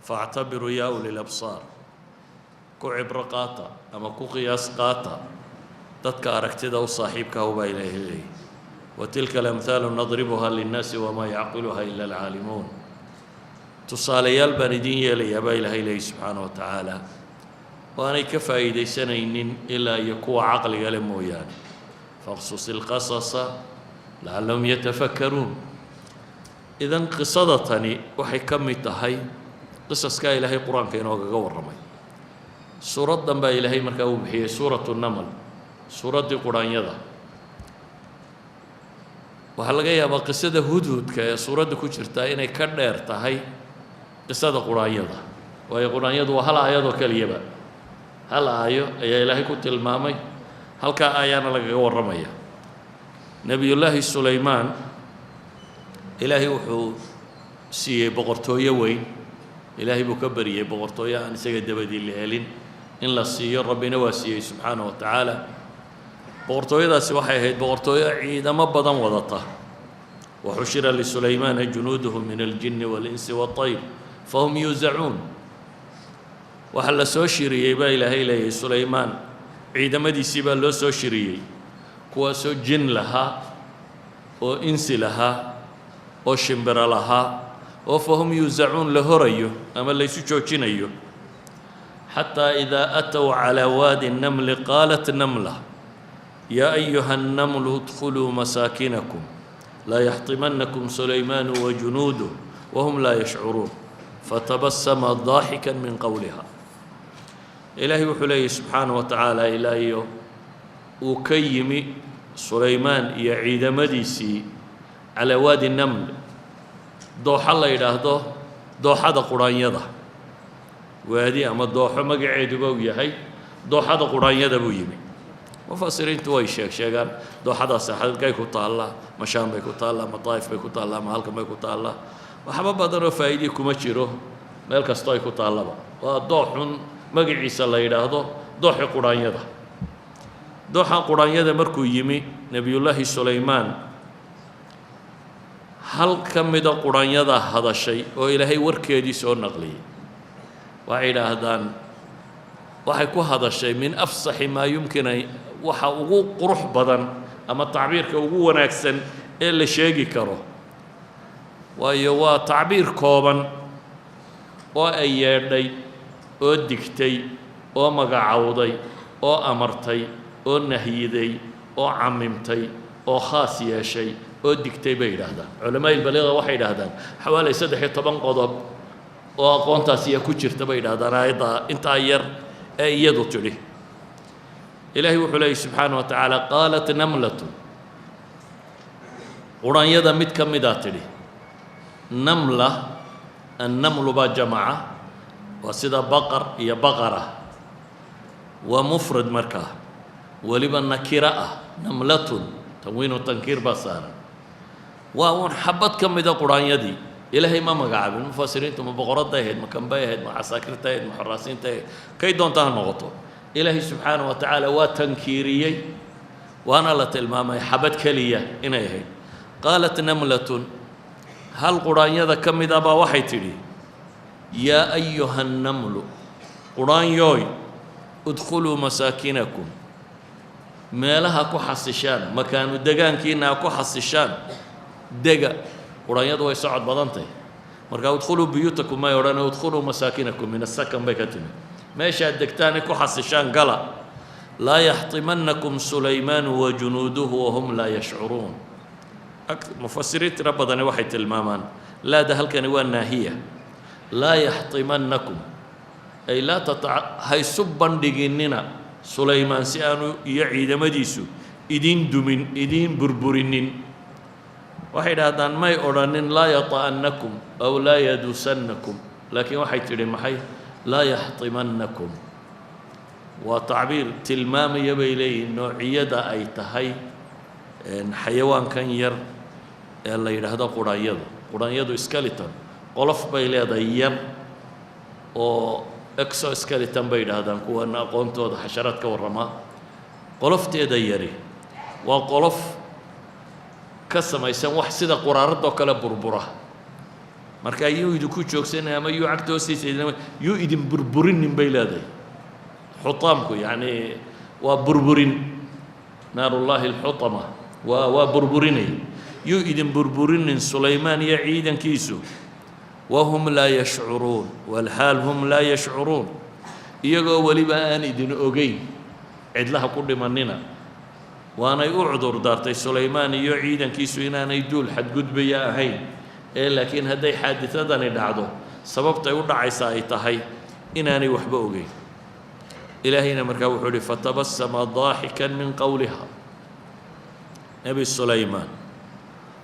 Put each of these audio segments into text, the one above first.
فاعتبروا يا أولي الأبصار. Ku cibro qaata ama ku qiyaas qaata dadka aragtida u saaxiibka ah, baa Ilaahay leeyahy. وتلك الأمثال نضربها للناس وما يعقلها إلا العالمون. Tusaalayaal baan idiin yeelayaa, baa Ilaahay leeyay subxaana wa tacaala, oo aanay ka faa'iidaysanaynin ilaa iyo kuwa caqliga le mooyaane. فاقصص القصص لعلهم يتفكرون. Idan qisada tani waxay ka mid tahay qisaskaa Ilaahay Qur-aanka inoogaga warramay. Suuraddan baa Ilaahay markaa uu bixiyey سورة النمل, suuraddii quraanyada. Waxaa laga yaabaa qisada hudhudka ee suuradda ku jirtaa inay ka dheer tahay qisada quraanyada, waayo quraanyadu waa hal aayadoo keliyaba. Hal aayo ayaa Ilaahay ku tilmaamay, halkaa aayaana lagaga warramaya. Nebiyullaahi Sulaymaan Ilaahay wuxuu siiyey boqortooyo weyn. Ilaahay buu ka bariyey boqortooyo aan isaga dabadii la helin in la siiyo, Rabbina waa siiyey subxaana wa tacaala. Boqortooyadaasi waxay ahayd boqortooyo ciidamo badan wadata. وحشر لسليمان جنوده من الجن والإنس والطير فهم يوزعون. Waxaa la soo shiriyey, baa Ilaahay leeyahay, Sulaymaan ciidamadiisii baa loo soo shiriyey, kuwaasoo jin lahaa oo insi lahaa oo shimbiro lahaa oo فهم يوزعون, la horayo ama laysu joojinayo. حتى إذا أتوا على وادي النمل قالت نملة يا أيها النمل ادخلوا مساكنكم لا يحطمنكم سليمان وجنوده وهم لا يشعرون فتبسم ضاحكا من قولها. Ilaahay wuxuu leeyahy subxaana wa tacaala, ilaa iyo uu ka yimi Sulaymaan iyo ciidamadiisii على وادي النمل, dooxo la yidhaahdo dooxada quraanyada, waadi ama dooxo magaceeduba uu yahay dooxada quraanyada buu yimi. Mufasiriintu way sheeg sheegaan dooxadaasi halkay ku taallaa, ma Shaam bay ku taallaa, ma Daa'if bay ku taallaa, ma halkan bay ku taallaa? Waxba badan oo faa'iidii kuma jiro. Meel kastoo ay ku taallaba, waa dooxun magaciisa la yidhaahdo dooxi quraanyada. Dooxa quraanyada markuu yimi Nebiyullaahi Sulaymaan, hal ka mida quraanyada hadashay oo Ilaahay warkeedii soo naqliyey. Waxay yidhaahdaan waxay ku hadashay من أفصح ما يمكن, waxa ugu qurux badan ama tacbiirka ugu wanaagsan ee la sheegi karo, waayo waa tacbiir kooban oo ay yeedhay oo digtay oo magacowday oo amartay oo nahyiday oo camimtay oo khaas yeeshay oo digtay, bay yidhaahdaan culamaa ilbaliiqa. Waxay yidhaahdaan xawaalay 13 qodob oo aqoontaasiya ku jirta, bay yidhahdaan, aayadda intaa yar ee iyadu tidhi. Ilaahay wuxuu leeyay subxaana wa tacaala: قالت نملة, quraanyada mid ka midaa tidhi. نملة, النمل baa jamaca, waa sida بقر iyo بقرة, waa mufrad markaa, weliba nakiro ah. نملة, تنوين تنكير baa saaran. Waa uun xabad ka mida quraanyadii. Ilaahay ma magacaabin. Mufasiriintu ma boqoradday ahayd, ma kanbay ahayd, ma casaakirta ahayd, ma xoraasiinta ahayd, kay doonta ha noqoto. Ilaahay subxaana wa tacaala waa tankiiriyey, waana la tilmaamay xabad keliya inay ahayd. قالت نملة, hal quraanyada ka mid a baa waxay tidhi: يا أيها النمل, quraanyooy, ادخلوا مساكنكم, meelaha ku xasishaan, makaanu degaankiina ha ku xasishaan, dega. Quraanyadu way socod badan tahay, marka ادخلوا بيوتكم may odhane, ادخلوا مساكنكم, من السكن bay ka timi. Meeshaad degtaanay ku xasishaan gala. لا يحطمنكم سليمان وجنوده وهم لا يشعرون. Mufasiriin tiro badani waxay tilmaamaan laada halkani waa naahiya. لا يحطمنكم ay laa tata, haysu bandhiginina Sulaymaan si aanu iyo ciidamadiisu idiin dumin, idiin burburinin. Waxay idhaahdaan may odhanin لا يطأنكم أو لا يدوسنكم, laakiin waxay tidhi maxay? لا يحطمنكم. Waa tacbiir tilmaamaya, bay leeyihiin, noociyada ay tahay xayawaankan yar ee la yidhaahdo quraanyadu. Quraanyadu skeleton, qolof bay leedahay yar oo exoskeleton bay yidhaahdaan kuwana aqoontooda xasharaad ka warramaa. Qolofteeda yari waa qolof ka samaysan wax sida quraaradoo kale burbura. Marka yuu idinku joogsanay ama yuu cagta hoostiisa idin, yuu idin burburinin bay leedahay. Xutaamku yacni waa burburin. نار الله الحطمة waa burburinay. Yuu idin burburinin Sulaymaan iyo ciidankiisu. وهم لا يشعرون والحال هم لا يشعرون, iyagoo weliba aan idin ogeyn, cidlaha ku dhimanina. Waanay u cudur daartay Sulaymaan iyo ciidankiisu inaanay duul xadgudbaya ahayn ee laakiin hadday xaadidadani dhacdo, sababtay u dhacaysa ay tahay inaanay waxba ogeyn. Ilaahayna markaa wuxuu uhi: فتبسم ضاحكا من قولها. Nebi Sulaymaan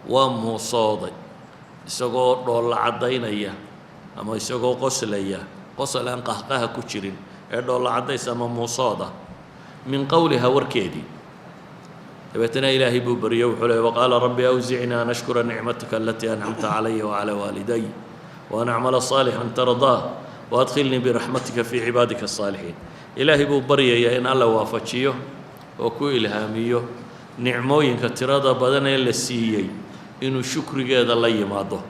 waa muusooday isagoo dhoolla caddaynaya ama isagoo qoslaya, qosol aan qahqaha ku jirin ee dhoolla caddays ama muusooda, من قولها, warkeedii. Dabeetana Ilaahay buu baryo, wuxuu leey: وقال رب أوزعني أن أشكر نعمتك التي أنعمت علي وعلى والدي وأن أعمل صالحا ترضاه وأدخلني برحمتك في عبادك الصالحين. Ilaahay buu baryayaa in Alla waafajiyo oo ku ilhaamiyo nicmooyinka tirada badan ee la siiyey inuu shukrigeeda la yimaado.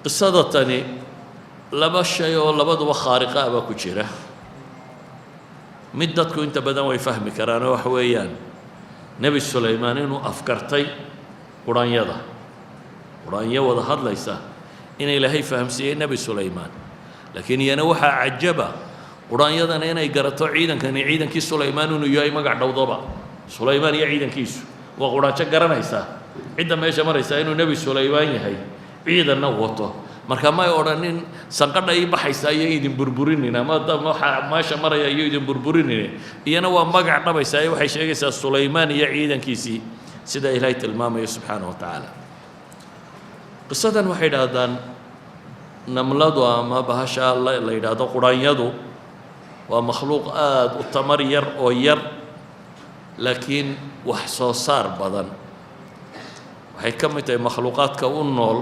Qisada tani laba shay oo labaduba khaariqa ah baa ku jira. Mid dadku inta badan way fahmi karaan, oo waxa weeyaan Nebi Sulaymaan inuu afkartay quraanyada, quraanyo wada hadlaysa in Ilaahay fahamsiiyey Nebi Sulaymaan. Laakiin iyana waxaa cajaba quraanyadana inay garato ciidankani ciidankii Sulaymaan inuu yahay, magac dhowdaba Sulaymaan iyo ciidankiisu. Waa quraanjo garanaysaa cidda meesha maraysaa inuu Nebi Sulaymaan yahay, ciidanna wato. Marka may odhanin sanqadha ii baxaysa iyo idin burburinin ama waxaa meesha maraya iyo idin burburinin. Iyana waa magac dhabaysaa ee waxay sheegaysaa Sulaymaan iyo ciidankiisii, sida Ilaahay tilmaamayo subxaanahu wa tacaala. Qisadan waxay idhaahdaan namladu ama bahasha la yidhaahdo quraanyadu waa makhluuq aada u tamar yar oo yar, laakiin wax soo saar badan. Waxay ka mid tahay makhluuqaadka u nool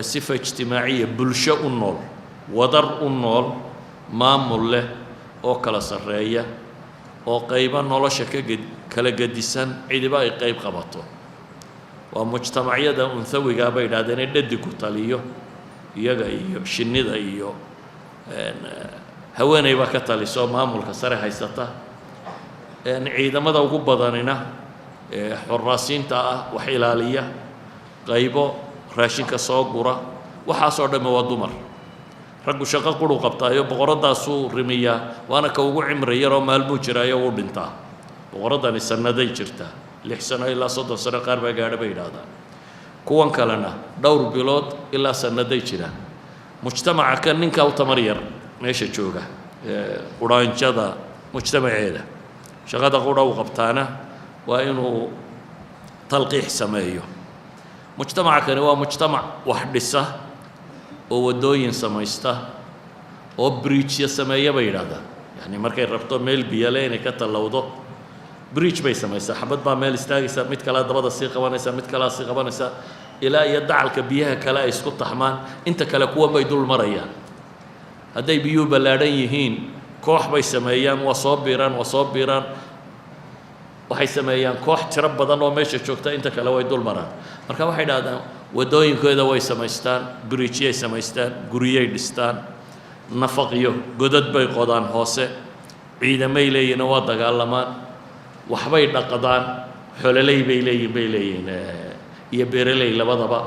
sifa ijtimaaciya, bulsho u nool, wadar u nool, maamul leh oo kala sarreeya, oo qaybo nolosha ka ged kala gedisan cidiba ay qayb qabato. Waa mujtamacyada unhawigaa bay idhahdeen ee dhadigu taliyo. Iyaga iyo shinnida iyo haweeney baa ka taliso maamulka sare haysata. Ciidamada ugu badanina xuraasiinta ah, wax ilaaliya, qaybo raashinka soo gura, waxaasoo dhamme waa dumar. Raggu shaqo quru qabtaayo, boqoradaasuu rimiyaa, waana ka ugu cimri yaroo maalmuu jiraayo wuu dhintaa. Boqoraddani sannaday jirtaa, 6 sano ilaa 30 sano qaar baa gaadha bay yidhaahdaan. Kuwan kalena dhowr bilood ilaa sannaday jiraan. Mujtamaca kan ninka u tamar yar meesha jooga, quraanjada mujtamaceeda, shaqada qura u qabtaana waa inuu talqiix sameeyo. Mujtamaca kani waa mujtamac wax dhisa oo waddooyin samaysta oo bridge-ya sameeya bay yidhahdaan. Yani markay rabto meel biyale inay ka tallowdo, bridge bay samaysaa. Xabad baa meel istaagaysa, mid kalea dabada sii qabanaysa, mid kalea sii qabanaysa, ilaa iyo dacalka biyaha kale ay isku taxmaan. Inta kale kuwan bay dul marayaan. Hadday biyuhu ballaadhan yihiin, koox bay sameeyaan, waa soo biiraan, waa soo biiraan. Waxay sameeyaan koox tiro badan oo meesha joogta, inta kale way dul maraan. Marka waxay idhahdaan waddooyinkooda way samaystaan, bridge-yay samaystaan, guryay dhistaan, nafaqyo godad bay qodaan hoose, ciidamay leeyihin oo waa dagaalamaan, waxbay dhaqdaan, xololey bay leeyihin iyo beereley labadaba.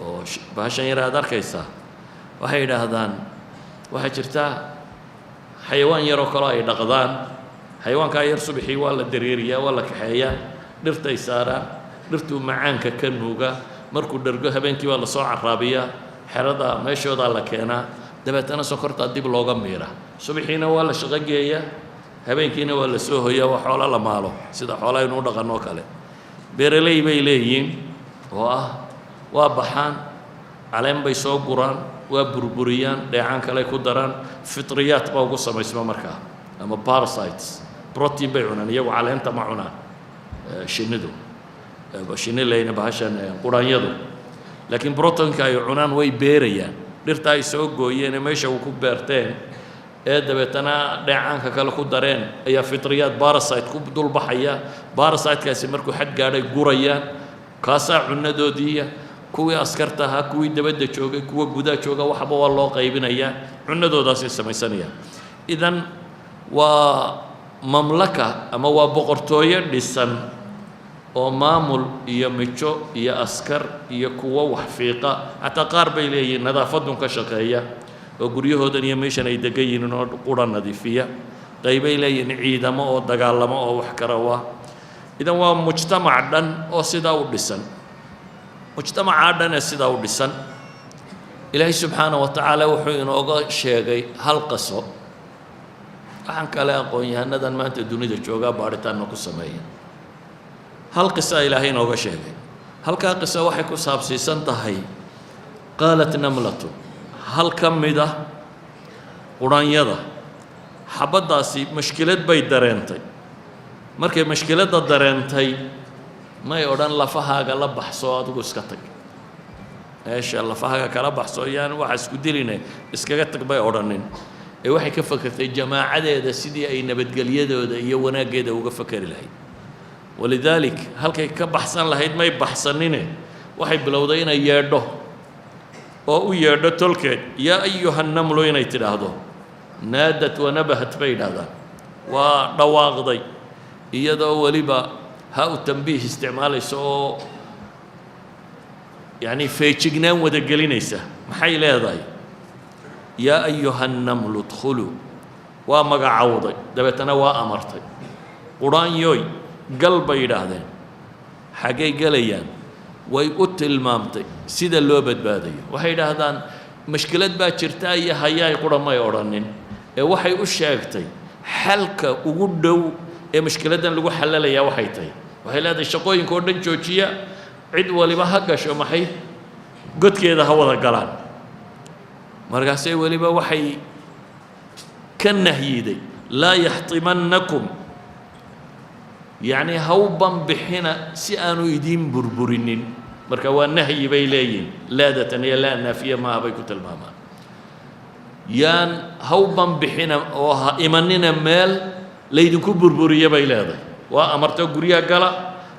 Oo bahashan yar aad arkaysaa, waxay idhaahdaan waxaa jirta xayawaan yaroo kaloo ay dhaqdaan. Xayawaankaa yar subaxii waa la dareeriyaa, waa la kaxeeyaa, dhirtay saaraan, dhirtuu macaanka ka nuugaa. Markuu dhergo, habeenkii baa lasoo caraabiyaa, xerada meeshoodaa la keenaa, dabeetana sokortaa dib looga miiraa. Subaxiina waa la shaqo geeyaa, habeenkiina waa la soo hoyaa. Waa xoolo la maalo, sida xoola aynu u dhaqanoo kale. Beeraley bay leeyihiin oo ah waa baxaan, caleen bay soo guraan, waa burburiyaan, dheecaan kale ku daraan, fitriyaat baa ugu samaysma markaa ama parasites. Protein bay cunaan iyagu, caleenta ma cunaan shinnidu, shinni leyna bahashan quraanyadu, laakiin proteinka ay cunaan way beerayaan. Dhirta ay soo gooyeen ee meesha uu ku beerteen ee dabeetana dheecaanka kale ku dareen ayaa fitriyaad parasite ku dul baxaya. Parasitekaasi markuu xad gaadhay gurayaan, kaasaa cunadoodiiya. Kuwii askarta ahaa, kuwii dabadda joogay, kuwa gudaha jooga, waxba waa loo qaybinayaa, cunadoodaasay samaysanayaan. Idan waa mamlaka ama waa boqortooyo dhisan oo maamul iyo mijo iyo askar iyo kuwo wax fiiqa, xataa qaar bay leeyihiin nadaafadun ka shaqeeya oo guryahoodan iyo meeshan ay degan yihiin oo qura nadiifiya. Qaybay leeyihiin ciidamo oo dagaalamo oo wax karawa. Idan waa mujtamac dhan oo sidaa u dhisan. Mujtamacaa dhan ee sidaa u dhisan, Ilaahay subxaana wa tacaala wuxuu inooga sheegay hal qaso. Waxaan kale aqoon-yahanadan maanta dunida joogaa baadhitaanna ku sameeya. Hal qisa Ilaahay inooga sheegay. Halkaa qisa waxay ku saabsiisan tahay قالت نملة, hal ka mid ah qudhaanyada. Xabaddaasi mashkilad bay dareentay. Markay mashkiladda dareentay, may odhan "Lafahaaga la baxso, adigu iska tag meesha, lafahaaga kala baxso, yaan waxa isku diline, iskaga tag," bay odhanin. Ee waxay ka fakertay jamaacadeeda, sidii ay nabadgelyadooda iyo wanaaggeeda uga fakeri lahayd. ولذلك halkay ka baxsan lahayd may baxsanine, waxay bilowday inay yeedho oo u yeedho tolkeed. "يا أيها النمل" inay tidhaahdo. نادت ونبهت bay yidhahdaan. Waa dhawaaqday iyadoo weliba ha u tambiih isticmaalaysa oo yacni feejignaan wada gelinaysa. Maxay leedahay? "يا أيها النمل ادخلوا." Waa magacowday, dabeetana waa amartay. "Qudhaanyoy, gal," bay yidhaahdeen. Xaggay gelayaan? Way u tilmaamtay sida loo badbaadayo. Waxay yidhaahdaan mashkilad baa jirta iyo hayaay qura may odhanin, ee waxay u sheegtay xalka ugu dhow ee mashkiladdan lagu xallalayaa waxay tahay. Waxay leedahay: "Shaqooyinka oo dhan joojiya, cid waliba ha gasho maxay godkeeda, ha wada galaan." Markaasay weliba waxay ka nahyiday "لا يحطمنكم", yacni ha u banbixina si aanu idiin burburinin. Marka waa nahyi bay leeyihin, laadatan iyo laa naafiya maaha bay ku tilmaamaan. Yaan ha u banbixina oo ha imanina meel laydinku burburiyo, bay leedahay. Waa amarto: "Guryaha gala,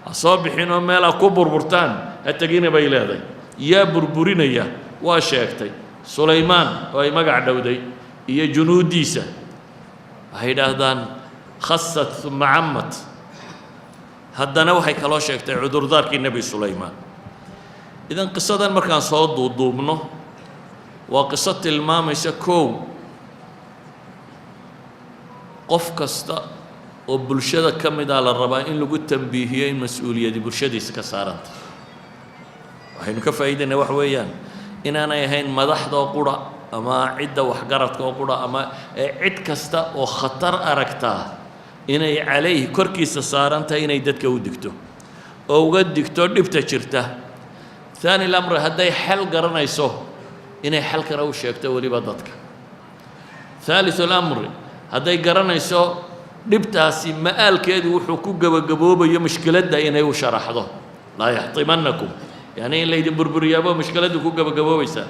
ha soo bixinoo meel ha ku burburtaan ha tegina," bay leedahay. Yaa burburinaya? Waa sheegtay: Sulaymaan oo ay magac dhowday iyo junuuddiisa. Waxay yidhaahdaan خصت ثم عمت. Haddana waxay kaloo sheegtay cudurdaarkii Nebi Sulaymaan. Idan qisadan markaan soo duuduubno, waa qiso tilmaamaysa kow, qof kasta oo bulshada ka mida la rabaa in lagu tambiihiyo in mas-uuliyadi bulshadiisa ka saaranta. Waxaynu ka faa'iidaynaa waxa weeyaan inaanay ahayn madaxda oo qura ama cidda waxgaradka oo qura ama cid kasta oo khatar aragtaa inay calayhi korkiisa saaran tahay inay dadka u digto oo uga digto dhibta jirta. ثاني الأمر, hadday xal garanayso, inay xalkana u sheegto weliba dadka. ثالث الأمر, hadday garanayso dhibtaasi ma'aalkeedu wuxuu ku gebagaboobayo mushkiladda, inay u sharaxdo. "لا يحطمنكم", yacni in laydin burburiyaabo mushkiladdu ku gebagaboobaysaa.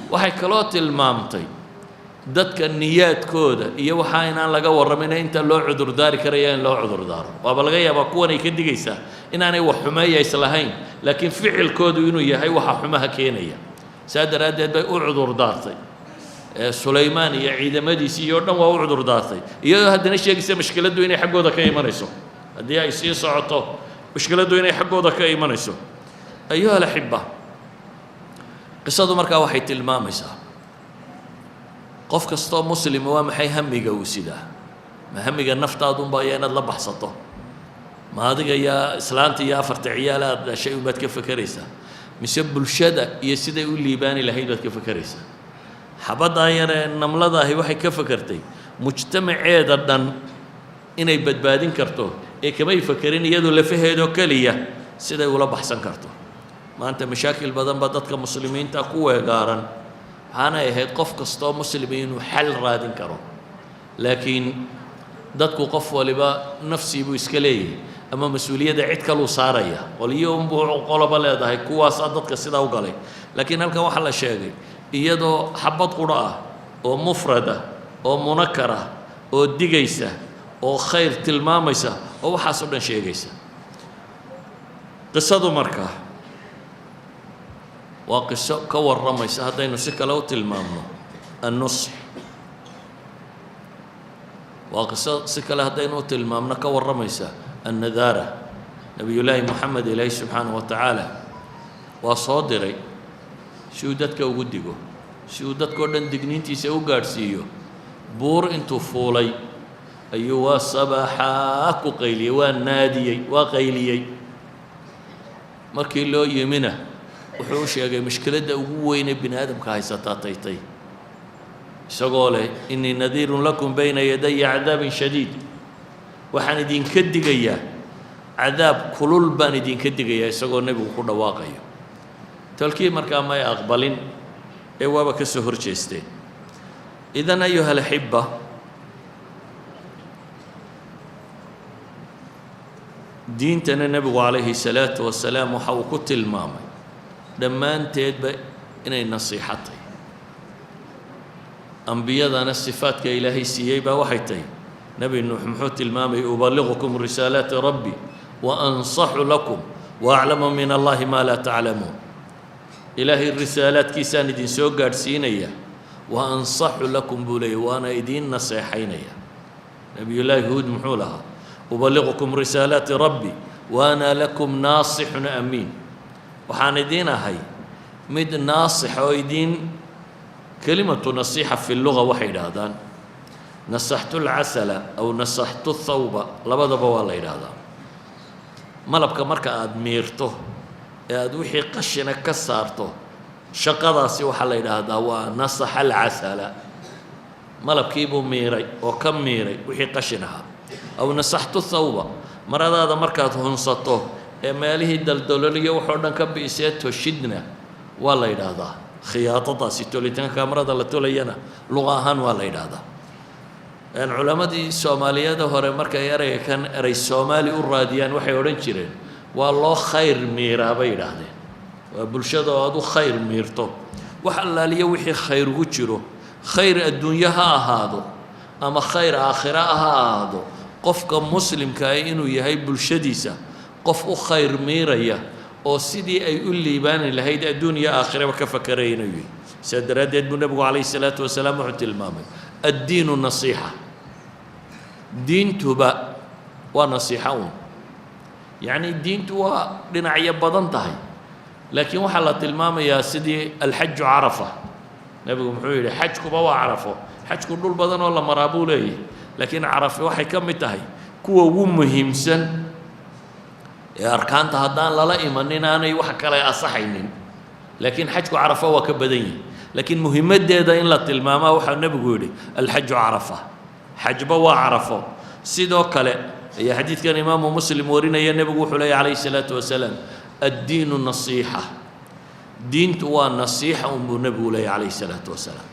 Waxay kaloo tilmaamtay dadka niyaadkooda iyo waxaa inaan laga warramin, inta loo cudurdaari karaya in loo cudurdaaro. Waaba laga yaabaa kuwan ay ka digaysaa inaanay wax xumeeya islahayn, laakiin ficilkoodu inuu yahay waxa xumaha keenaya. Saa daraaddeed bay u cudurdaartay Sulaymaan iyo ciidamadiisii iyo o dhan. Waa u cudurdaartay iyadoo haddana sheegaysa mushkiladdu inay xaggooda ka imanayso, haddii ay sii socoto mushkiladdu inay xaggooda ka imanayso. أيها الأحبة, qisadu markaa waxay tilmaamaysaa qof kastoo muslima waa maxay hamiga uu sidaa? Ma hamiga naftaadunba ayaa inaad la baxsato? Ma adiga iyo islaanta iyo afarta ciyaal aad dhashay unbaad ka fekeraysaa, mise bulshada iyo siday u liibaani lahayd baad ka fekeraysaa? Xabaddaa yaree namladaahi waxay ka fekertay mujtamaceeda dhan inay badbaadin karto, ee kamay fekerin iyadu lafaheedoo keliya siday ula baxsan karto. Maanta mashaakil badan baa dadka muslimiinta ku weegaaran. Waxaanay ahayd qof kastoo muslimi inuu xal raadin karo, laakiin dadku qof waliba nafsii buu iska leeyahay ama mas-uuliyadda cid kaluu saaraya. Qolyo unbuu qoloba leedahay kuwaasaa dadka sidaa u galay. Laakiin halkan waxaa la sheegay iyadoo xabad quro ah oo mufrad ah oo munakar ah oo digaysa oo khayr tilmaamaysa oo waxaas oo dhan sheegaysa. Qisadu markaa Waa qiso ka warramaysa, haddaynu si kale u tilmaamno, annusx. Waa qiso si kale haddaynu u tilmaamno ka warramaysa annadaara. Nebiyullaahi Moxamed Ilaahi subxaanahu wa tacaala waa soo diray si uu dadka ugu digo, si uu dadkao dhan digniintiisa u gaadhsiiyo. Buur intuu fuulay ayuu waa sabaxaa ku qayliyey, waa naadiyey, waa qayliyey. Markii loo yimina wuxuu u sheegay mushkiladda ugu weyne bini aadamka haysataa taytay, isagoo leh: "إني نذير لكم بين يدي عذاب شديد." Waxaan idinka digayaa cadaab kulul baan idinka digayaa, isagoo nebigu ku dhawaaqayo. Tolkii markaa may aqbalin ee waaba ka soo hor jeesteen. إذن أيها الأحبة, diintana nebigu calayhi salaatu wasalaam waxa uu ku tilmaamay dhammaanteedba inay nasiixo tahay. Ambiyadana sifaadka Ilaahay siiyey baa waxay tahay, Nebi Nuux muxuu tilmaamayay? "أبلغكم رسالات ربي وأنصح لكم وأعلم من الله ما لا تعلمون." Ilaahay risaalaadkiisaan idin soo gaadhsiinaya, "وأنصح لكم" buu leeyay, waana idiin naseexaynaya. Nebiyullaahi Huud muxuu lahaa? "أبلغكم رسالات ربي وأنا لكم ناصح أمين." Waxaan idiin ahay mid naasix oo idiin. كلمة نصيحة في اللغة waxay yidhaahdaan نصحت العسل أو نصحت الثوب, labadaba waa la yidhaahdaa. Malabka marka aada miirto ee aada wixii qashina ka saarto, shaqadaasi waxaa la yidhaahdaa waa نصح العسل, malabkii buu miiray oo ka miiray wixii qashin ahaa. أو نصحت الثوب, maradaada markaad hunsato ee meelihii daldaloliyo waxoo dhan ka bi'isee toshidna waa la yidhaahdaa. Khiyaadadaasi, tolitaanka marada la tolayana, luqa ahaan waa la yidhaahdaa. Culammadii Soomaaliyeeda hore markay ereyga kan erey Soomaali u raadiyaan, waxay odhan jireen waa loo khayr miiraa bay yidhaahdeen. Waa bulshada oo aad u khayr miirto. Wax allaaliyo wixii khayr ugu jiro, khayr adduunyo ha ahaado ama khayr aakhira ha ahaado, qofka muslimka ah inuu yahay bulshadiisa qof u khayr miiraya oo sidii ay u liibaani lahayd adduun iyo aakhiraba ka fakaraya inuu yahay. Sidaa daraaddeed buu nebigu calayhi salaatu wasalaam wuxuu tilmaamay: "الدين النصيحة." Diintuba waa nasiixa un. Yacni diintu waa dhinacyo badan tahay, laakiin waxaa la tilmaamayaa sidii الحج عرفة. Nebigu muxuu yidhi? Xajkuba waa Carafo. Xajku dhul badan oo la maraa buu leeyahy, laakiin Carafe waxay ka mid tahay kuwa ugu muhiimsan ee arkaanta haddaan lala imanin aanay wax kale asaxaynin. Laakiin xajku Carafo waa ka badan yihi, laakiin muhimaddeeda in la tilmaamaa waxaa nebigu yidhi: "الحج عرفة." Xajba waa Carafo. Sidoo kale ayaa xadiidkan Imaamu Muslim warinaya, nebigu wuxuu leeyay calayhi salaatu wasalaam: "الدين النصيحة." Diintu waa nasiixa un buu nebigu leeyay calayhi salaatu wasalaam.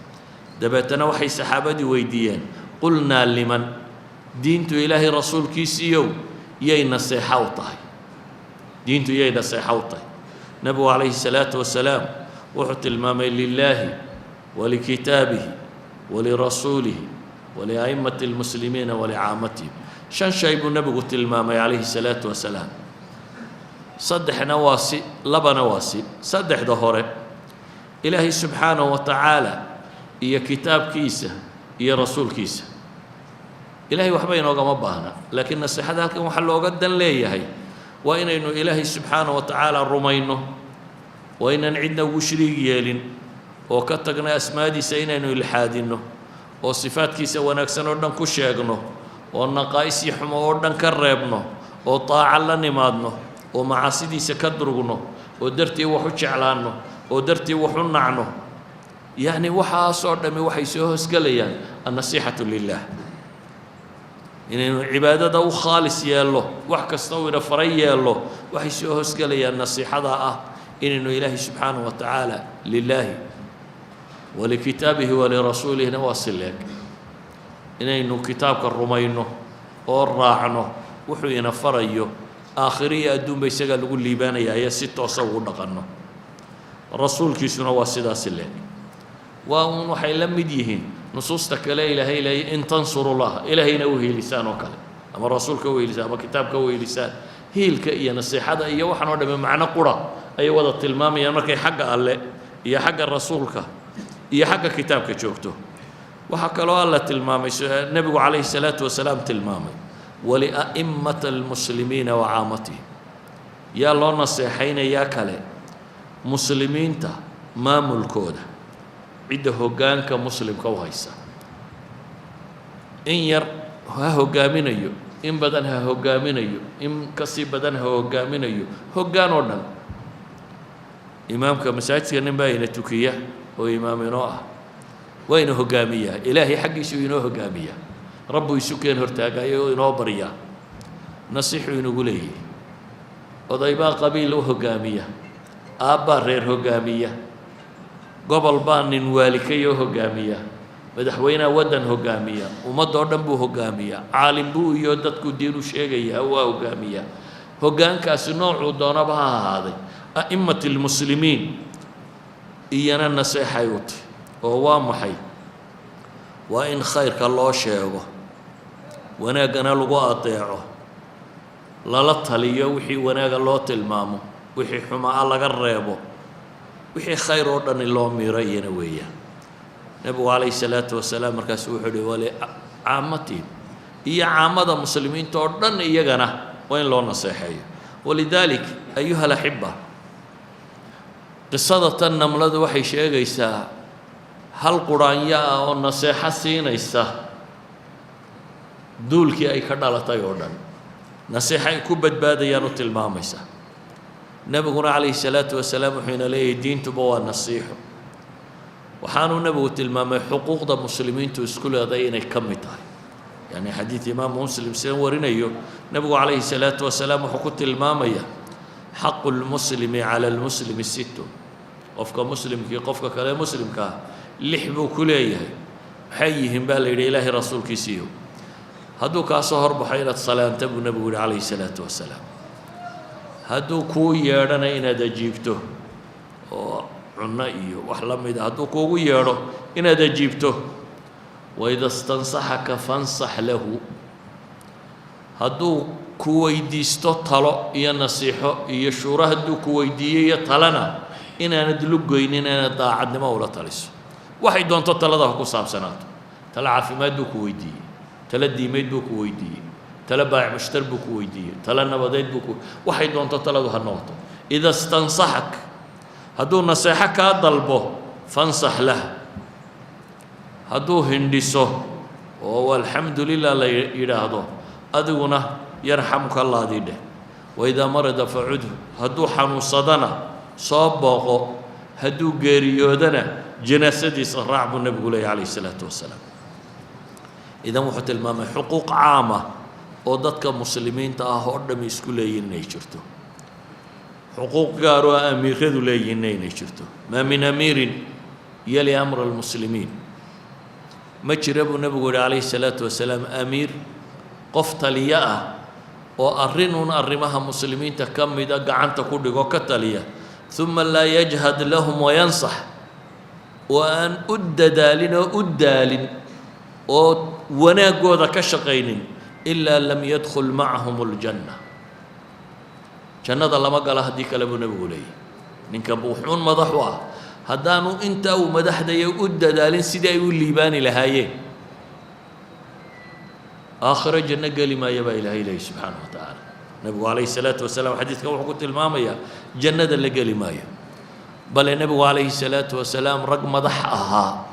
Dabeetana waxay saxaabadii weydiiyeen: "قلنا لمن?" Diintu, Ilaahay rasuulkiisiiyow, yay naseexa u tahay? Diintu yay naseexa u tahay? Nebigu calayhi salaatu wasalaam wuxuu tilmaamay: "لله ولكتابه ولرسوله ولأئمة المسلمين ولعامتهم." Shan shay buu nebigu tilmaamay calayhi salaatu wasalaam. Saddexna waa si, labana waa si. Saddexda hore Ilaahay subxaanahu wa tacaala iyo kitaabkiisa iyo rasuulkiisa. Ilaahay waxba inoogama baahna, laakiin nasiixada halkan waxaa looga dan leeyahay waa inaynu Ilaahay subxaanahu wa tacaala rumayno, waa inaan cidna ugu shariig yeelin oo ka tagna asmaadiisa inaynu ilxaadinno, oo sifaadkiisa wanaagsan oo dhan ku sheegno, oo naqaa'is iyo xumo oo dhan ka reebno, oo daaco la nimaadno, oo macaasidiisa ka durugno, oo dartii wax u jeclaanno, oo dartii wax u nacno. Yacni waxaasoo dhammi waxay soo hoosgelayaan النصيحة لله, inaynu cibaadada u khaalis yeello, wax kasta uu ina faray yeello. Waxay soo hoosgelayaan nasiixada ah inaynu Ilaahay subxaanahu wa tacaala لله ولكتابه ولرسوله na waa sileeg, inaynu kitaabka rumayno oo raacno wuxuu ina farayo, aakhiro iyo adduunba isagaa lagu liibaanaya ayaa si toosa ugu dhaqanno. Rasuulkiisuna waa sidaasi leeg. Waa uun waxay la mid yihiin nusuusta kale Ilaahay leeyay: "إن تنصروا الله", Ilaahayna u hiilisaan oo kale, ama rasuulka u hiilisaan ama kitaabka u hiilisaan. Hiilka iyo nasiixada iyo waxaan oo dhamme macno qura Ayay wada tilmaamayaan markay xagga Alle iyo xagga Rasuulka iyo xagga kitaabka joogto. Waxaa kaloo Alla tilmaamay, Nebigu calayhi salaatu wasalaam tilmaamay, walia'imata almuslimiina wa caamatihim. Yaa loo naseexaynayaa kale? Muslimiinta maamulkooda, cidda hoggaanka muslimka u haysa. In yar ha hoggaaminayo, in badan ha hoggaaminayo, in kasii badan ha hoggaaminayo, hoggaan oo dhan. Imaamka masaajidka nin baa ina tukiya oo imaam inoo ah, waa ina hoggaamiyaa, Ilaahay xaggiisuu inoo hoggaamiyaa, Rabbuu isu keen hortaagayo oo inoo baryaa, nasiixuu inagu leeyahy. Odaybaa qabiil u hoggaamiya, aabbaa reer hoggaamiya, gobol baa nin waalikayoo hoggaamiya, madaxweynaha waddan hoggaamiya, ummadoo dhan buu hoggaamiyaa, caalim buu iyo dadku diin u sheegayaa, waa hoggaamiyaa. Hoggaankaasi noocuu doonaba ha ahaaday, a'immat almuslimiin iyana naseexay u tahy. Oo waa maxay? Waa in khayrka loo sheego, wanaaggana lagu adeeco, lala taliyo, wixii wanaaga loo tilmaamo, wixii xumaa laga reebo, wixii khayr oo dhani loo miiro iyana weeyaan. Nebigu calayhi salaatu wasalaam markaasu wuxuu uhi walicaammatihim, iyo caamada muslimiinta oo dhan iyagana waa in loo naseexeeyo. Walidaalik, ayuha alaxiba, qisada tan namladu waxay sheegaysaa hal quraanyo ah oo naseexo siinaysa duulkii ay ka dhalatay oo dhan, naseexo ay ku badbaadayaan u tilmaamaysa. Nebiguna calayhi salaatu wasalaam wuxuu ina leeyahay diintuba waa nasiixo. Waxaanuu Nebigu tilmaamay xuquuqda muslimiintu isku leeday inay ka mid tahay. Yani xadiid Imaamu Muslim sidan warinayo, Nebigu calayhi salaatu wasalaam wuxuu ku tilmaamaya xaqu lmuslimi cala lmuslimi sittu, qofka muslimkii qofka kale muslimkaa lix buu ku leeyahay. Maxay yihiin, baa la yidhi, Ilaahay rasuulkiisiiyo? Hadduu kaa soo horbaxo inaad salaanta, buu Nebigu yihi calayhi salaatu wasalaam. Hadduu kuu yeedhana inaad ajiibto, oo cunno iyo wax la mida hadduu kuugu yeedho inaad ajiibto. Waida stansaxaka fansax lahu, hadduu ku weydiisto talo iyo nasiixo iyo shuuro, hadduu ku weydiiyo iyo talena, inaanad lugoynin, inaad daacadnimo ula taliso, waxay doonto talada ha ku saabsanaato. Talo caafimaad buu ku weydiiyey, talo diimeed buu ku weydiiyey, talo baac mushtar buu ku weydiiyey, talo nabadeed buu ku, waxay doonto taladu ha noqoto. Ida stansaxak, hadduu naseexo kaa dalbo, fansax lah. Hadduu hindhiso oo alxamdu lilah la yidhaahdo, adiguna yarxamuka Allaadii dheh. Waidaa marida facudhu, hadduu xanuunsadana soo booqo, hadduu geeriyoodana janaasadiisa raac, buu Nebigu leeyay calayhi salaatu wasalaam. Idan wuxuu tilmaamay xuquuq caama oo dadka muslimiinta ah oo dhami isku leeyihin inay jirto, xuquuq gaar oo amiiradu leeyihinna inay jirto. Maa min amiirin yali amra almuslimiin, ma jira, buu Nebigu yihi calayhi salaatu wasalaam, amiir qof taliyo ah oo arrin uun arrimaha muslimiinta ka mida gacanta ku dhigo, ka taliya, uma laa yajhad lahum wayansax, oo aan u dadaalin oo u daalin oo wanaaggooda ka shaqaynin, ilaa lam yadkhul macahum aljanna, jannada lama gala haddii kale, buu Nebigu leeyahy. Ninka wuxuun madax u ah haddaanu intaa uu madaxdaya u dadaalin sidii ay u liibaani lahaayeen, aakhiro janno geli maaya, baa Ilaahay leeyahy subxaanahu wa tacaala. Nebigu calayhi salaatu wasalaam xadiidkan wuxuu ku tilmaamayaa jannada la geli maayo. Bale Nebigu calayhi salaatu wasalaam rag madax ahaa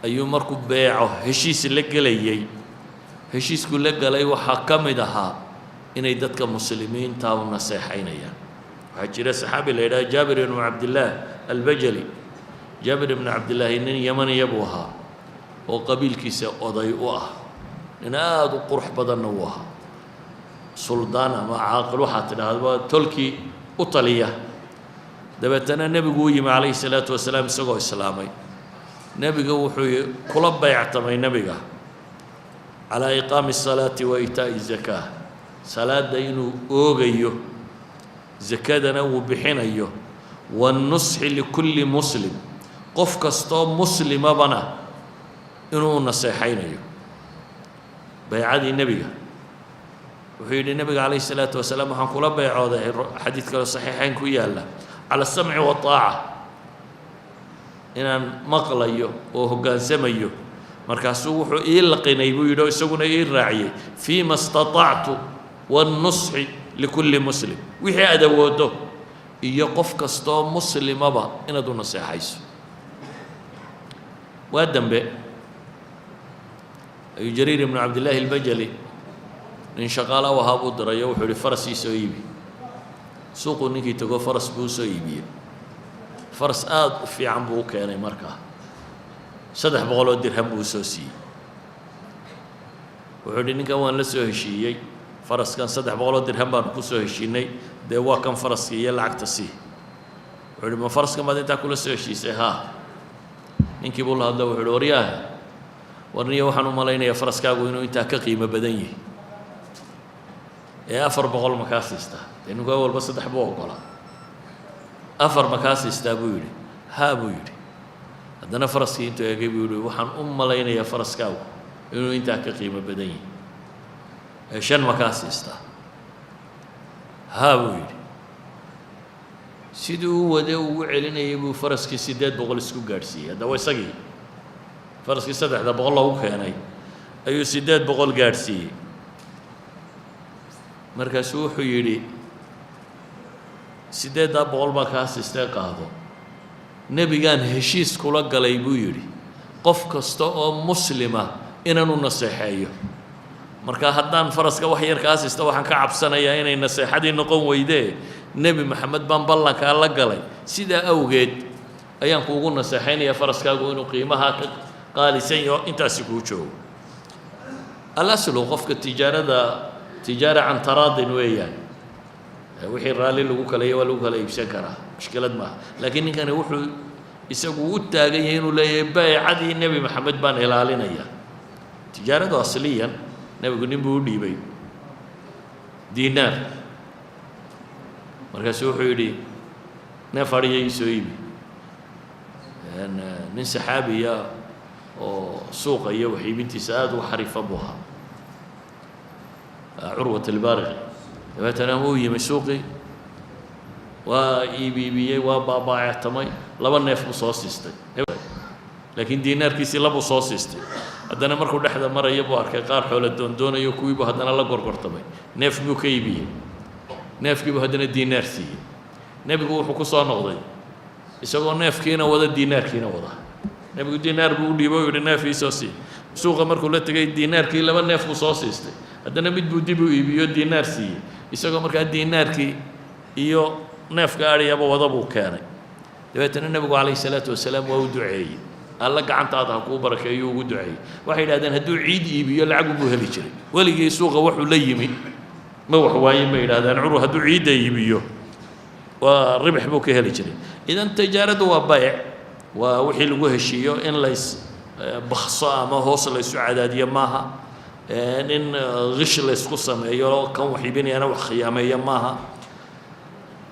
ayuu markuu beeco heshiis la gelayey, heshiisku la galay waxaa ka mid ahaa inay dadka muslimiinta u naseexaynayaan. Waxaa jira saxaabi la yidhaha Jaabir ibnu Cabdillaah Albajali. Jaabir ibnu Cabdillaahi nin Yamaniya buu ahaa oo qabiilkiisa oday u ah, nin aada u qurux badanna uu ahaa, suldaan ama caaqil waxaa tidhaahda tolkii u taliya. Dabeetana Nebigu u yimi calayhi salaatu wasalaam isagoo islaamay. Nebiga wuxuu kula bayctamay nebiga calaa iqaami asalaati wa iitaa'i zakaa, salaadda inuu oogayo, zakadana uu bixinayo, wannusxi likulli muslim, qof kastoo muslimabana inuu naseexaynayo. Baycadii nebiga wuxuu Wuxuu yidhi Nebiga calayhi salaatu wasalaam waxaan kula beecooday, xadiid kaleo saxiixayn ku yaalla, cala asamci waaaca, inaan maqlayo oo hoggaansamayo. Markaasuu wuxuu ii laqinay, buu yidhi, oo isaguna ii raaciyey, fiima istatactu wannusxi likulli muslim, wixii aad awooddo iyo qof kastoo muslimaba inaad u naseexayso. Waa dambe ayuu Jariir ibnu Cabdillaahi Albajali nin shaqaala u ahaa buu diray oo wuxuu yihi, "Faras ii soo iibi." Suuquu ninkii tago, faras buu usoo iibiyey. Faras aada u fiican buu u keenay. Markaa 300 oo dirham buu usoo siiyey. Wuxuu yidhi, "Ninkan waan la soo heshiiyey, faraskan 300 oo dirham baanu ku soo heshiinay. Dee waa kan faraskii iyo lacagta sii." Wuxuu yidhi, "Ma faraskan baad intaa kula soo heshiisay?" "Haa." Ninkii buu la hadla, wuxu uhi, "Waryaahe, warniyo, waxaan u malaynayaa faraskaagu inuu intaa ka qiimo badan yahay ee 400 ma kaa siistaa?" Dee ninku awalba saddex buu oggolaa. "Afar ma kaa siistaa?" buu yidhi. "Haa," buu yidhi. Haddana faraskii intuu eegay buu yidhi, "Waxaan u malaynayaa faraskaagu inuu intaa ka qiimo badan yahay ee shan ma kaa siistaa?" "Haa," buu yidhi. Sidii u wade ugu celinayay buu faraskii 800 isku gaadhsiiyey. Haddaba isagii faraskii 300 loogu keenay ayuu 800 gaadhsiiyey. Markaasuu wuxuu yidhi, "800 baa kaa siistee, qaado. Nebigaan heshiis kula galay," buu yidhi, "qof kasta oo muslima inaanu naseexeeyo. Marka haddaan faraska wax yar kaa siista, waxaan ka cabsanayaa inay naseexadii noqon weydee. Nebi Maxamed baan ballankaa la galay, sidaa awgeed ayaan kuugu naseexaynayaa faraskaagu inuu qiimahaa ka qaalisan yaho, intaasi kuu joogo." Alaslu, qofka tijaarada, tijaara can taraadin weeyaan. Wixii raalli lagu kalayo waa lagu kala iibsan karaa, mushkilad maaha. Laakiin ninkani wuxuu isagu u taagan yahay inuu leeyahay, baycadii Nebi Maxamed baan ilaalinaya. Tijaaradu asliyan, nebigu nin buu u dhiibay diinaar. Markaasuu wuxuu yidhi, "Neef adhiya ii soo iibi." Nin saxaabiya oo suuqa iyo wax iibintiisa aada u xariifa buu ahaa, Curwat Albaariqi. Dabeetana wuu yimi suuqii, waa iibiibiyey, waa baabaacetamay, laba neef buu soo siistay, laakiin diinaarkiisii labuu soo siistay. Haddana markuu dhexda maraya buu arkay qaar xoola doondoonayo, kuwiibuu haddana la gorgortamay, neef buu ka iibiyey, neefkiibuu haddana diinaar siiyey. Nebigu wuxuu ku soo noqday isagoo neefkiina wada, diinaarkiina wada. Nebigu diinaar buu u dhiibay o yidhi, "Neef ii soo sii." Suuqa markuu la tegay, diinaarkii laba neef buu soo siistay. Haddana mid buu dib u iibiyo, diinaar siiyey. Isagoo markaa diinaarkii iyo neefka adhiyaba wada buu keenay. Dabeetana nebigu calayhi salaatu wasalaam waa u duceeyey. "Alla gacantaada ha kuu barakeeyo," ugu duceeyey. Waxay yidhahdeen hadduu ciid iibiyo, lacag buu heli jiray. Weligii suuqa wuxuu la yimi ma wax waayin, bay yidhahdeen. Curwa hadduu ciidda iibiyo, waa ribx buu ka heli jiray. Idan tijaaradu waa bayc, waa wixii lagu heshiiyo. In lays bakso ama hoos laysu cadaadiyo maaha, in qish laysku sameeyo, kan wax iibinayana wax khiyaameeya maaha.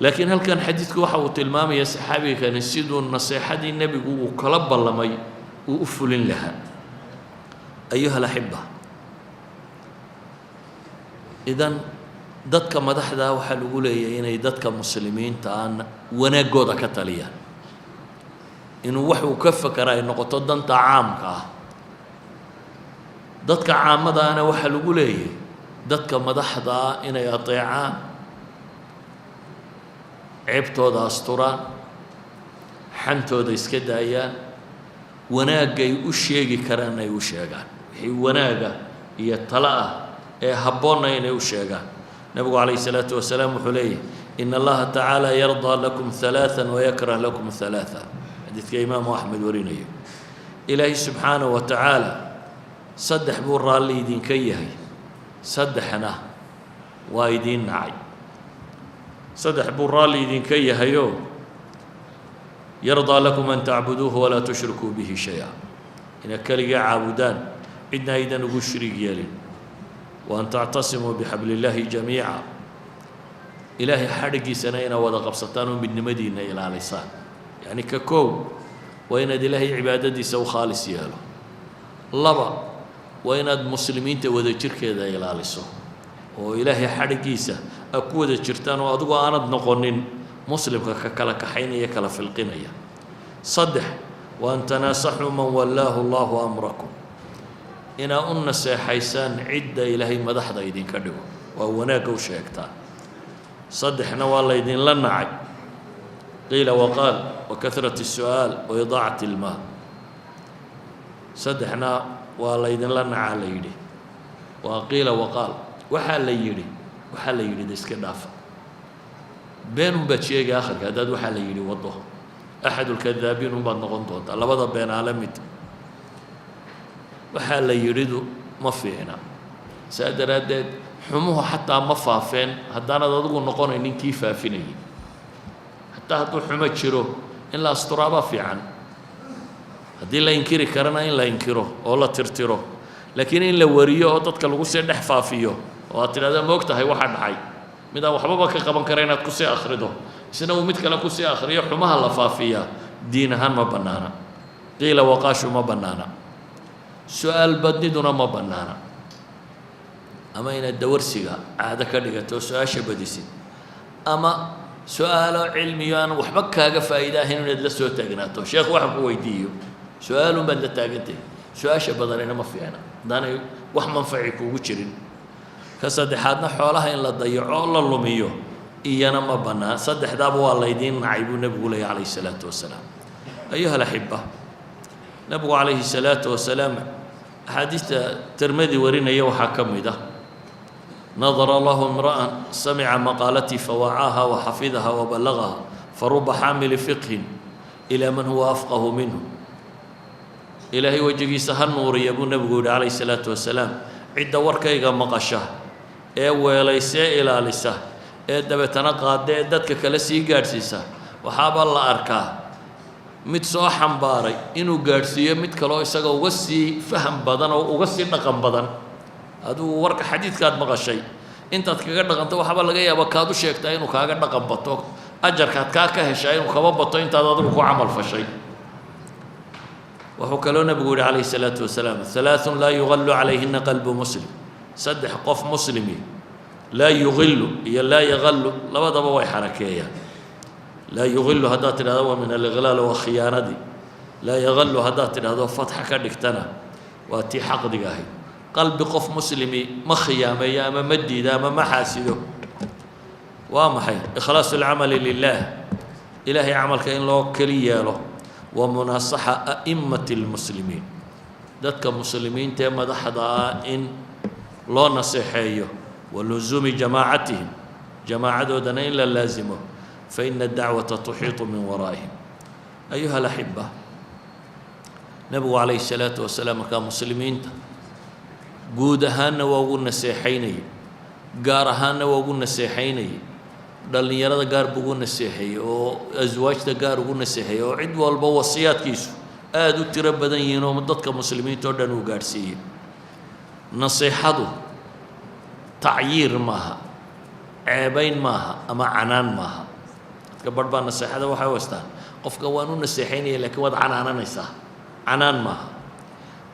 Laakiin halkan xadiidku waxa uu tilmaamaya saxaabigani siduu naseexadii nebigu uu kala ballamay uu u fulin lahaa. Ayuha alaxiba, idan dadka madaxdaa waxaa lagu leeyahay inay dadka muslimiinta aan wanaaggooda ka taliyaan, inuu wax uu ka fakera ay noqoto danta caamka ah. Dadka caamadaana waxaa lagu leeyahay dadka madaxda ah inay ateecaan, ceebtooda asturaan, xantooda iska daayaan, wanaagay u sheegi karaan ay u sheegaan, wixii wanaaga iyo talo ah ee habboonna inay u sheegaan. Nebigu calayhi salaatu wasalaam wuxuu leeyahy, "In Allaha tacaala yardaa lakum halaaan wayakrah lakum halaaa." Xadiidka Imaamu Axmed warinayo. Ilaahay subxaanahu wa tacaala saddex buu raalli idinka yahay, saddexna waa idiin nacay. Saddex buu raalli idinka yahayoo: yardaa lakum an tacbuduuhu walaa tushrikuu bihi shay-a, inaad keligaa caabudaan, cidna aydan ugu shariig yeelin; wa an tactasimuu bixabli illaahi jamiica, Ilaahay xadhiggiisana inaad wada qabsataan oo midnimadiinna ilaalisaan. Yacni, ka koow waa inaad Ilaahay cibaadadiisa u khaalis yeelo. Laba waa inaad muslimiinta wadajirkeeda ilaaliso. Oo Ilaahay xadhiggiisa a ku wada jirtaan oo adigu aanad noqonin muslimka ka kala kaxaynaya, kala filqinaya. Saddex, wa an tanaasaxuu man wallaahu Allahu amrakum, inaa u naseexaysaan cidda Ilaahay madaxda idinka dhigo, waa wanaagga u sheegtaan. Saddexna waa laydinla nacay: qiila waqaal, wa kahrat الsu'aal, wa idaacat اlmaal. Saddexna waa laydinla nacaa la yidhi, waa qiila waqaal, waxaa la yidhi, waxaa la yidhi da iska dhaafa. Been un baad sheegay akhirka haddaad waxaa la yidhi waddo, axad ulkadaabiin un baad noqon doontaa, labada beenaale mid. Waxaa la yidhidu ma fiicna. Saa daraaddeed xumuhu xataa ma faafeen haddaanad adigu noqonaynin kii faafinayay. Xataa hadduu xumo jiro, in la asturaabaa fiican, haddii la inkiri karana in la inkiro oo la tirtiro. Laakiin in la wariyo oo dadka lagu sii dhex faafiyo oo aad tidhahda "Ma og tahay waxa dhacay?", mid aan waxbaba ka qaban kara inaad kusii akhrido, isna uu mid kale kusii akhriyo, xumaha la faafiyaa diin ahaan ma bannaana. Qiila waqaashu ma bannaana, su-aal badniduna ma bannaana, ama inaad dawarsiga caado ka dhigato oo su-aasha badisid, ama su-aalo cilmiyo aan waxba kaaga faa'iida ahayn inaad la soo taagnaato, "Sheekh, waxaan ku weydiiyo", su-aalun baad la taagantahay. Su-aasha badanina ma fiicna haddaanay wax manfaci kuugu jirin. Ka saddexaadna, xoolaha in la dayaco oo la lumiyo iyana ma bannaan. Saddexdaaba waa laydiin nacay buu Nebigu leeyay, calayhi salaatu wasalaam. Ayuha alaxiba, Nebigu calayhi salaatu wasalaam axaadiista Tirmidi warinaya waxaa ka mid ah: "Nadara Allahu imra'an samica maqaalatii fawacaaha waxafidaha wabalagaha, faruba xaamili fiqhin ilaa man huwa afqahu minhu." Ilaahay wejigiisa ha nuuriya buu Nebigu yihi, calayhi salaatu wasalaam, cidda warkayga maqasha ee weelaysee, ilaalisa, ee dabeetana qaada, ee dadka kale sii gaadhsiisa. Waxaaba la arkaa mid soo xambaaray inuu gaadhsiiyo mid kaleo isaga uga sii faham badan oo uga sii dhaqan badan. Adigu warka xadiidkaad maqashay intaad kaga dhaqanto, waxaaba laga yaabaa kaad u sheegtaa inuu kaaga dhaqan bato, ajarkaad kaa ka heshaa inuu kaba bato intaad adigu ku camal fashay. Wuxuu kaloo Nebigu yihi, calayhi salaatu wasalaam: "Halaaثun laa yugallu calayhina qalbu muslim." Saddex qof muslimi laa yugilu iyo laa yagalu labadaba way xarakeeyaan. Laa yugilu haddaad tidhahdo waa min aliqlaal, waa khiyaanadii. Laa yagalu haddaad tidhahdo, fatxa ka dhigtana, waa tii xaqdiga ahayd. Qalbi qof muslimi ma khiyaameeyo ama ma diida ama ma xaasido. Waa maxay? Ikhlaasu alcamali lilah, Ilaahay camalka in loo keli yeelo, wa munaasaxa a'imati اlmuslimiin, dadka muslimiinta ee madaxda ah in loo naseexeeyo, wa luzuumi jamaacatihim, jamaacadoodana in la laasimo, fa ina adacwata tuxiiطu min waraa'ihim. Ayuha alaxiba, Nebigu calayhi salaatu wasalaam markaa muslimiinta guud ahaanna waa ugu naseexaynayay, gaar ahaanna waa ugu naseexaynayay. Dhallinyarada gaar buu ugu naseexeeyey, oo aswaajta gaar ugu naseexeeyey, oo cid walba wasiyaadkiisu aada u tiro badan yihiin oo dadka muslimiinta oo dhan uu gaadhsiiyey. Naseexadu tacyiir maaha, ceebayn maaha ama canaan maaha. Dadka barh baa naseexada waxay u haystaan qofka waan u naseexaynaya, laakiin waad canaananaysaa. Canaan maaha.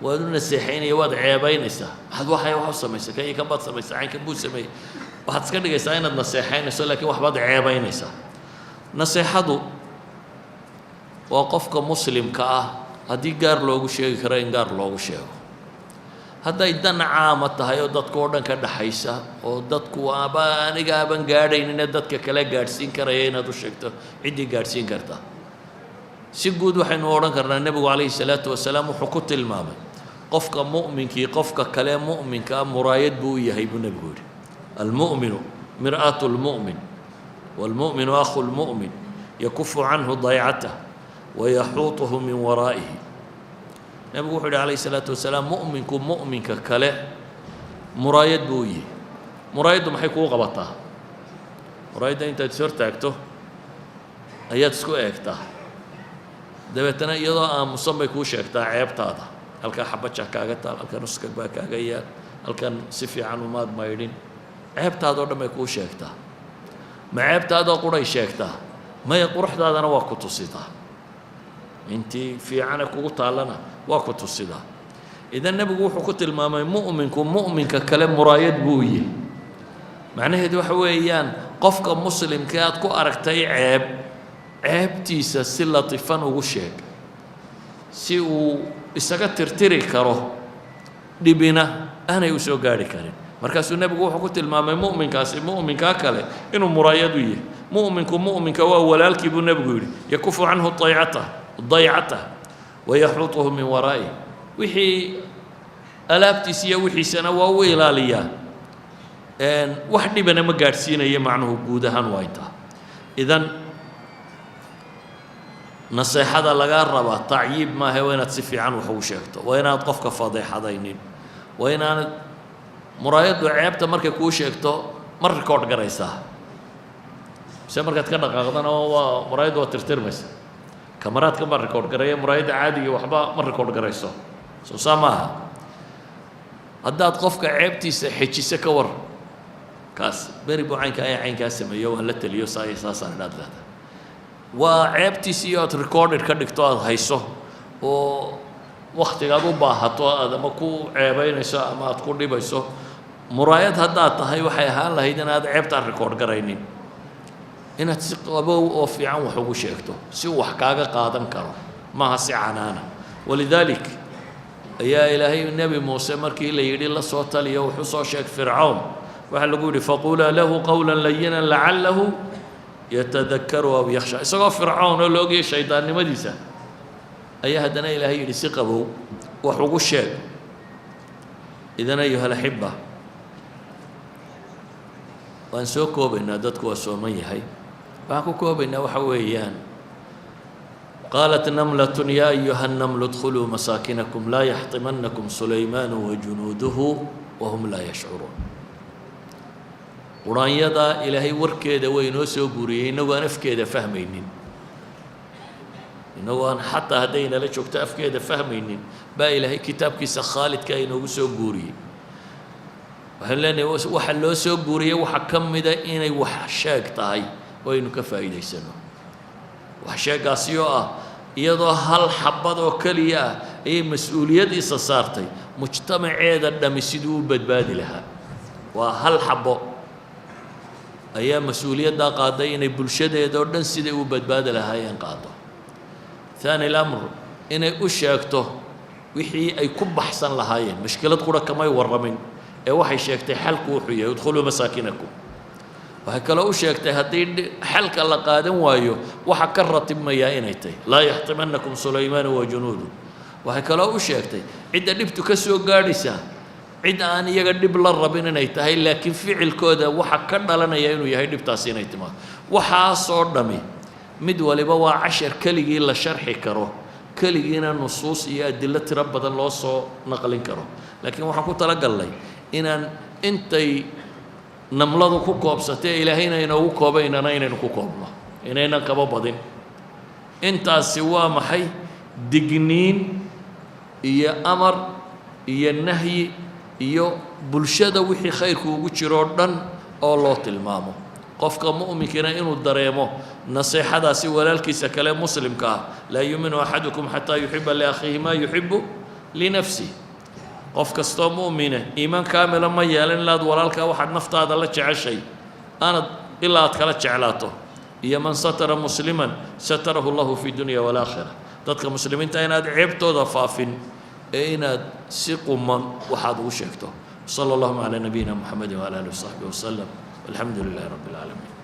Waad u naseexaynaya, waad ceebaynaysaa. Maxaad waxay wax u samaysay? Kan iyo kan baad samaysay, caynkan buu sameeyey. Waxaad iska dhigaysaa inaad naseexaynayso, laakiin waxbaad ceebaynaysaa. Naseexadu waa qofka muslimka ah haddii gaar loogu sheegi karo in gaar loogu sheego. Hadday dan caama tahay oo dadka oo dhan ka dhaxaysa, oo dadku aba aniga aaban gaadhaynina dadka kale gaadhsiin karaya, inaad u sheegto ciddii gaadhsiin karta. Si guud waxaynu odhan karnaa, Nebigu calayhi salaatu wasalaam wuxuu ku tilmaamay qofka mu'minkii qofka kale mu'minkaa muraayad buu u yahay buu Nebigu yidhi: "Almu'minu mir'aatu lmu'min, waalmu'minu akhu lmu'min, yakufu canhu daycatah wayaxuutuhu min waraa'ihi." Nebigu wuxuu yidhi, calayhi salaatu wasalaam, mu'minku mu'minka kale muraayad buu u yihi. Muraayaddu maxay kuu qabataa? Muraayadda intaad is hortaagto ayaad isku eegtaa, dabeetana iyadoo aamusan bay kuu sheegtaa ceebtaada. Halkaa xabaja kaaga taal, halkan uskag baa kaaga yaal, halkan si fiican umaad maydhin. Ceebtaada oo dhan bay kuu sheegtaa. Ma ceebtaadoo quray sheegtaa? Maya, quruxdaadana waa ku tusitaa, intii fiicane kugu taallana waa ku tusidaa. Idan Nebigu wuxuu ku tilmaamay mu'minku mu'minka kale muraayad buu u yihi. Macnaheedu waxa weeyaan, qofka muslimka aad ku aragtay ceeb, ceebtiisa si latifan ugu sheeg si uu isaga tirtiri karo, dhibina aanay u soo gaarhi karin. Markaasuu nebigu wuxuu ku tilmaamay mu'minkaasi mu'minkaa kale inuu muraayad u yahay. Mu'minku mu'minka waa walaalkii, buu nebigu yidhi, يكف عنه ضيعته ضيعته ويحوطه من ورائه. Wixii alaabtiisa iyo wixiisana waa u ilaaliyaa, wax dhibana ma gaadhsiinayo. Macnuhu guud ahaan waa intaa. Idan naseexada lagaa rabaa tacyiib maaha, waa inaad si fiican wax ugu sheegto, waa inaad qofka fadeexadaynin, waa inaanad muraayaddu ceebta markay kuu sheegto ma record garaysaa, mise markaad ka dhaqaaqdana waa muraayaddu waa tirtirmaysa? Kamaraadkan baa record gareeya, muraayadda caadiga waxba ma record garayso. Soo saa maaha? Haddaad qofka ceebtiisa xejiso, ka war kaas beri buu caynkaa ee caynkaa sameeyo, waan la teliyo, saa iyo saasaan idhaad leedahay, waa ceebtiisa iyo aad recorded ka dhigto, aada hayso oo waktigaad u baahato aad ama ku ceebaynayso ama aad ku dhibayso. Muraayad haddaad tahay, waxay ahaan lahayd inaad ceebtaan record garaynin, inaad si qabow oo fiican wax ugu sheegto si uu wax kaaga qaadan karo, maaha si canaana. ولذلك ayaa Ilaahay Nebi Muuse markii la yidhi la soo taliyo, wuxuu soo sheeg Fircawn, waxaa lagu yidhi: فقولا له قولا لينا لعله يتذكر أو يخشى. Isagoo Fircawn oo la ogayay shaydaannimadiisa ayaa haddana Ilaahay yidhi si qabow wax ugu sheeg. إذن أيها الأحبة, waan soo koobaynaa, dadku waa sooman yahay. Waxaan ku koobaynaa waxa weeyaan: قالت نملة يا أيها النمل ادخلوا مساكنكم لا يحطمنكم سليمان وجنوده وهم لا يشعرون. Quraanyadaa Ilaahay warkeeda way inoo soo guuriyey innagoo aan afkeeda fahmaynin, innagoo aan xataa hadday nala joogto afkeeda fahmaynin baa Ilaahay kitaabkiisa khaalidka inoogu soo guuriyey. Waxaynu leenahay, waxa loo soo guuriyey waxaa ka mida inay wax sheeg tahay oo aynu ka faa'iidaysano. Wax sheegaasi oo ah, iyadoo hal xabad oo keliya ah ayay mas-uuliyad isa saartay mujtamaceeda dhami siduu u badbaadi lahaa. Waa hal xabo ayaa mas-uuliyaddaa qaaday inay bulshadeeda oo dhan siday u badbaadi lahaayeen qaado. ثاني الأمر, inay u sheegto wixii ay ku baxsan lahaayeen. Mashkilad qura kamay warramin ee waxay sheegtay xalku wuxuu yahay: ادخلوا مساكنكم. Waxay kaloo u sheegtay haddii xalka la qaadan waayo waxa ka ratibmayaa inay tahay لا يحطمنكم سليمان وجنوده. Waxay kaloo u sheegtay cidda dhibtu ka soo gaadhaysaa cid aan iyaga dhib la rabin inay tahay, laakiin ficilkooda waxa ka dhalanaya inuu yahay dhibtaasi inay timaado. Waxaasoo dhami mid waliba waa cashar keligii la sharxi karo, keligiina nusuus iyo adilo tiro badan loo soo naqlin karo, laakiin waxaan ku talagalnay inaan intay namladu ku koobsatee Ilaahayna inoogu koobaynana inaynu ku koobno, inaynan kaba badin. Intaasi waa maxay? Digniin iyo amar iyo nahyi iyo bulshada wixii khayrku ugu jiro o dhan oo loo tilmaamo, qofka mu'minkiina inuu dareemo naseexadaasi walaalkiisa kale muslimka ah. لا يؤمن أحدكم حتى يحب لأخيه ما يحب لنفسه. Qof kastoo mu'mine iimaan kaamila ma yeelan ilaad walaalkaa waxaad naftaada la jeceshay aanad ilaa aad kala jeclaato. Iyo من ستر مسلما ستره الله في الدنيا والآخرة. Dadka muslimiinta inaad ceebtooda faafin ee inaad si quman waxaad ugu sheegto. صلى اللهم على نبينا محمد وعلى آله وصحبه وسلم، والحمد لله رب العالمين.